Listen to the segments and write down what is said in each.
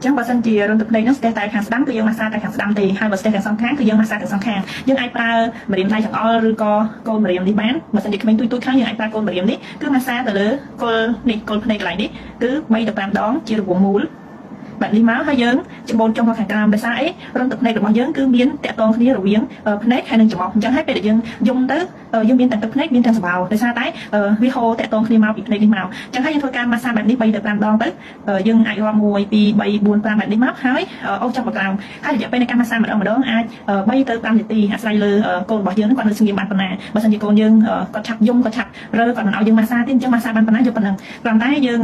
ចឹងបើសិនជារន្ធទឹកភ្នែកហ្នឹងស្ទះតែខាងស្ដាំគឺយើងម៉ាស្សាតែខាងស្ដាំទេហើយបើស្ទះទាំងសងខាងគឺយើងម៉ាស្សាទាំងសងខាងយើងអាចប្រើម្រាមដៃចង្អុលឬក៏កូនម្រាមនេះបានបើសិនជាក្មេងទូចទូចខាងយើងអាចប្រើកូនម្រាមនេះគឺម៉ាស្សាទៅលើគល់នេះគល់ភ្នែកកន្លែងនេះគឺ3ទៅ5ដងជារង្វង់មូលបែបនេះមកហើយយើងច្បូនចុះមកខាងក្រោមដោយសារអីរន្ធទឹកភ្នែករបស់យើងគឺមានតាក់ទងគ្នារវាងភ្នែកហើយនិងច្រមុះអញ្ចឹងហើយពេលដែលយើងយំទៅយើងមានទាំងទឹកភ្នែកមានទាំងសំបោរដោយសារតែវាហូរតាក់ទងគ្នាមកពីភ្នែកនេះមកអញ្ចឹងហើយយើងធ្វើការម៉ាស្សាបែបនេះ3ទៅ5ដងទៅយើងអាចរាប់1 2 3 4 5បែបនេះមកហើយអូសចុះមកក្រោមហើយរយៈពេលនៃការម៉ាស្សាម្ដងម្ដងអាច3ទៅ5នាទីអាស្រ័យលើកូនរបស់យើងគាត់នៅស្ងៀមបានប៉ុណ្ណាបើសិនជាកូនយើងគាត់ឆាប់យំគាត់ឆាប់រើគាត់មិនឲ្យយើងម៉ាស្សាទេអញ្ចឹងម៉ាស្សាបានប៉ុណ្ណាយកប៉ុណ្ណឹងគ្រាន់តែយើង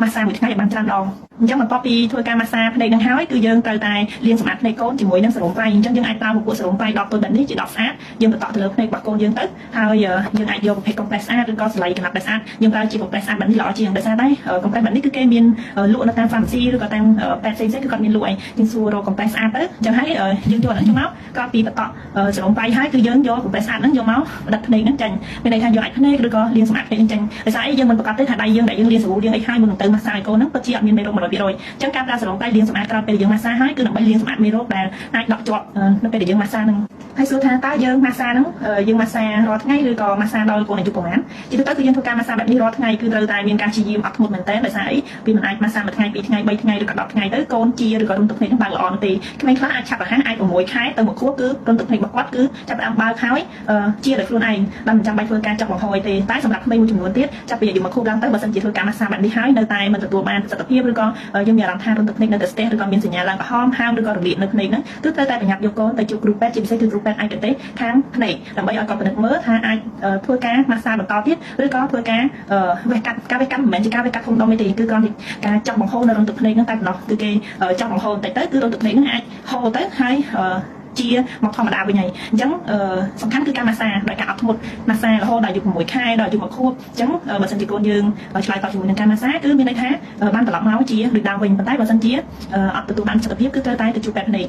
ម៉ាស្សាមួយថ្ងៃឲ្យបានច្រើនដងអញ្ចឹងបន្ទាប់ពីធ្វើការម៉ាស្សាភ្នែកនឹងហើយគឺយើងត្រូវតែលាងសម្អាតភ្នែកកូនជាមួយនឹងសេរ៉ូមប្រៃអញ្ចឹងយើងអាចប្រើពពួកសេរ៉ូមប្រៃ10តូចបែបនេះជា10ស្អាតយើងបន្តទៅលើភ្នែករបស់កូនយើងទៅហើយយើងអាចយកប្រភេទកុំប្រេសស្អាតឬក៏សលៃកណាត់ដែលស្អាតយើងប្រើជាកុំប្រេសស្អាតបែបនេះល្អជាងដោយសារតែកុំប្រេសបែបនេះគឺគេមានលក់នៅតាម pharmacy ឬក៏តាមពេទ្យផ្សេងៗគឺគាត់មានលក់អីយើងសួររកកុំប្រេសស្អាតទៅអញ្ចឹងហើយយើងយកអាហ្នឹងចូលមកក្រោយពីបន្តសេរ៉ូមប្រៃហើយគឺយើងយកកុំប្រេសស្អាតហ្នឹងយកមកផ្ដិតភ្នែកហ្នឹងចេញមានន័យថាយកអាចភ្នែកឬក៏លាងសម្អាតភ្នែកហ្នឹងចេញដោយសារអីយើងមិនប្រកាសទេថាដៃយើងដែលយើងលាងសាប៊ូលាងអីហើយមុននឹងទៅម៉ាស្សាឲ្យកូនហ្នឹងពិតជាអត់មានមេរោគ100%អញ្ចឹងការប្រើសេរ៉ូមប្រៃលាងសម្អាតក្រោយពេលយើងម៉ាស្សាហើយគឺដើម្បីលាងសម្អាតមេរោគដែលអាចដក់ជាប់នៅពេលដែលយើងម៉ាស្សាហ្នឹងហើយសួរថាតើយើងម៉ាស្សាហ្នឹងយើងម៉ាស្សារាល់ថ្ងៃឬក៏ម៉ាស្សាដល់កូនអាយុប្រហែលជាទូទៅគឺយើងធ្វើការម៉ាស្សាបែបនេះរាល់ថ្ងៃគឺត្រូវតែមានការព្យាយាមអត់ធ្មត់មែនតើដោយសារអីវាមិនអាចម៉ាស្សាមួយថ្ងៃពីរថ្ងៃបីថ្ងៃឬក៏10ថ្ងៃទៅកូនជាឬក៏រន្ធទឹកភ្នែកហ្នឹងបើកល្អនោះទេក្មេងខ្លះអាចឆាប់រហ័សអាច6ខែទៅ1ខួបគឺរន្ធទឹកភ្នែករបស់គាត់គឺចាប់ផ្ដើមបើកហើយជាដោយខ្លួនឯងដែលមិនចាំបាច់ធ្វើការចោះបង្ហូរទេតែសម្រាប់ក្មេងមួយចំនួនទៀតចាប់ពីអាយុ1ខួបឡើងទៅបើសិនជាធ្វើការម៉ាស្សាបែបនេះហើយនៅតែមិនទទួលបានប្រសិទ្ធភាពឬក៏យើងមានអារម្មណ៍ថារន្ធទឹកភ្នែកនៅតែស្ទះឬក៏មានសញ្ញាឡើងក្រហមហើមឬក៏រលាកនៅភ្នែកហ្នឹងគឺត្រូវតែប្រញាប់យកកូនទៅជួបគ្រូពេទ្យជាពិសេសគឺគ្រូពេទ្យឯកទេសខាងភ្នែកដើម្បីឲ្យគាត់ពិនិត្យមើលថាអាចធ្វើការម៉ាស្សាបន្តទៀតឬក៏ធ្វើការវះកាត់ការវះកាត់មិនមែនជាការវះកាត់ធំដុំទេគឺគ្រាន់តែការចោះបង្ហូរនៅរន្ធទឹកភ្នែកហ្នឹងតែប៉ុណ្ណោះគឺគេចោះបង្ហូរបន្តិចទៅគឺរន្ធទឹកភ្នែកហ្នឹងអាចហូរទៅហើយជាមកធម្មតាវិញហើយអញ្ចឹងសំខាន់គឺការម៉ាស្សាដោយការអត់ធ្មត់ម៉ាស្សារហូតដល់អាយុ6ខែដល់អាយុ1ខួបអញ្ចឹងបើសិនជាកូនយើងឆ្លើយតបជាមួយនឹងការម៉ាស្សាគឺមានន័យថាបានត្រឡប់មកជាដូចដើមវិញប៉ុន្តែបើសិនជាអត់ទទួលបានប្រសិទ្ធភាពគឺត្រូវតែទៅជួបពេទ្យភ្នែក។